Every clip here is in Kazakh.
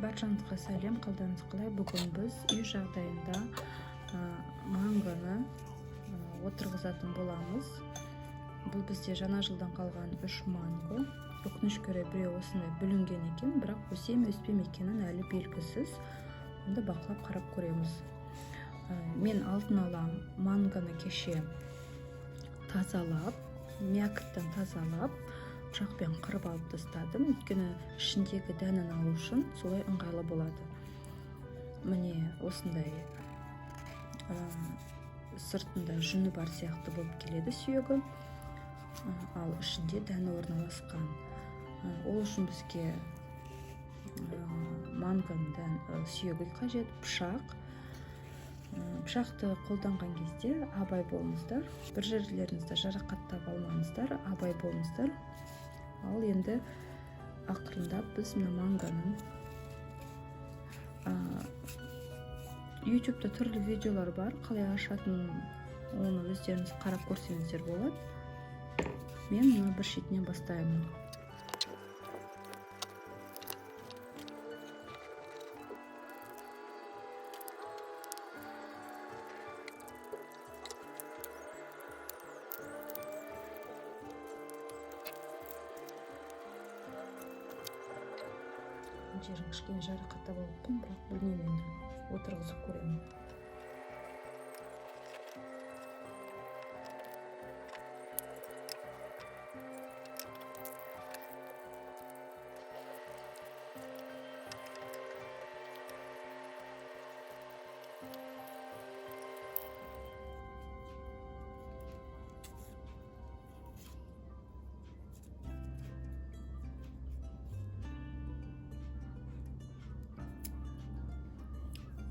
Баршаңызға сәлем, қалдарыңыз қалай? Бүгін біз үй жағдайында мангоны отырғызатын боламыз. Бұл бізде жаңа жылдан қалған 3 манго. Өкінішке орай, біреуі осындай бүлінген екен, бірақ өсе ме, өспей ме екенін әлі белгісіз. Енді бақылап қарап көреміз. Мен алдын ала мангоны кеше тазалап, мякоттан тазалап, пышақпен қырып алып тастадым. Өйткені ішіндегі дәнін алу үшін солай ыңғайлы болады. Міне, осындай сыртында жүні бар сияқты болып келеді сүйегі, ал ішінде дәні орналасқан. Ол үшін бізге мангоның сүйегі қажет, пышақ. Пышақты қолданған кезде абай болыңыздар, бір жерлеріңізді жарақаттап алмаңыздар, абай болыңыздар. Ал енді ақырындап біз мына мангоның, ютубта түрлі видеолар бар, қалай ашатынын, оны өздеріңіз қарап көрсеңіздер болады. Мен мына бір шетінен бастаймын. Жерін кішкене жарақаттап алыппын, бірақ білмеймін, енді отырғызып көремін.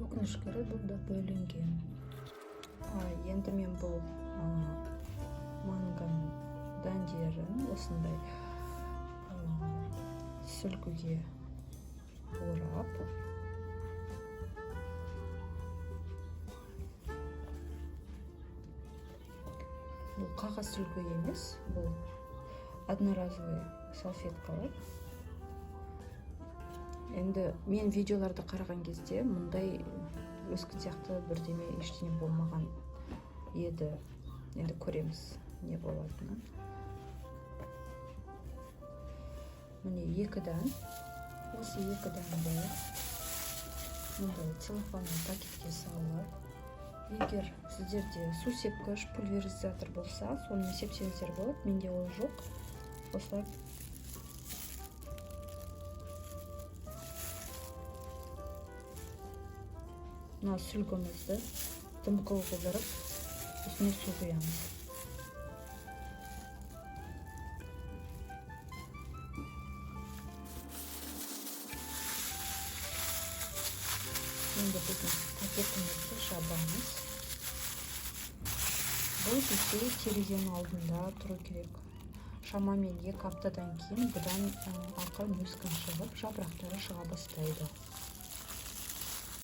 Өкінішке орай, бұл да бөлінген. Енді мен бұл мангоның дәндерін осындай сүлгіге орап, бұл қағаз сүлгі емес, бұл одноразовый салфеткалар. Енді мен видеоларды қараған кезде мұндай өскін сияқты бірдеме, ештеңе болмаған еді. Енді көреміз не болатынын. Міне, екі дән. Осы екі дәнді мұндай целлофанный пакетке салып, егер сіздерде су сепкіш, пульверизатор болса, сонымен сепсеңіздер болады. Менде ол жоқ. Осылай мына сүлгімізді дымқыл қылдырып, үстіне су құямыз. Енді біздің пакетімізді жабамыз. Бұл бізде терезенің алдында тұру керек. Шамамен 2 аптадан кейін бұдан ақырын өскін шығып, жапырақтары шыға бастайды.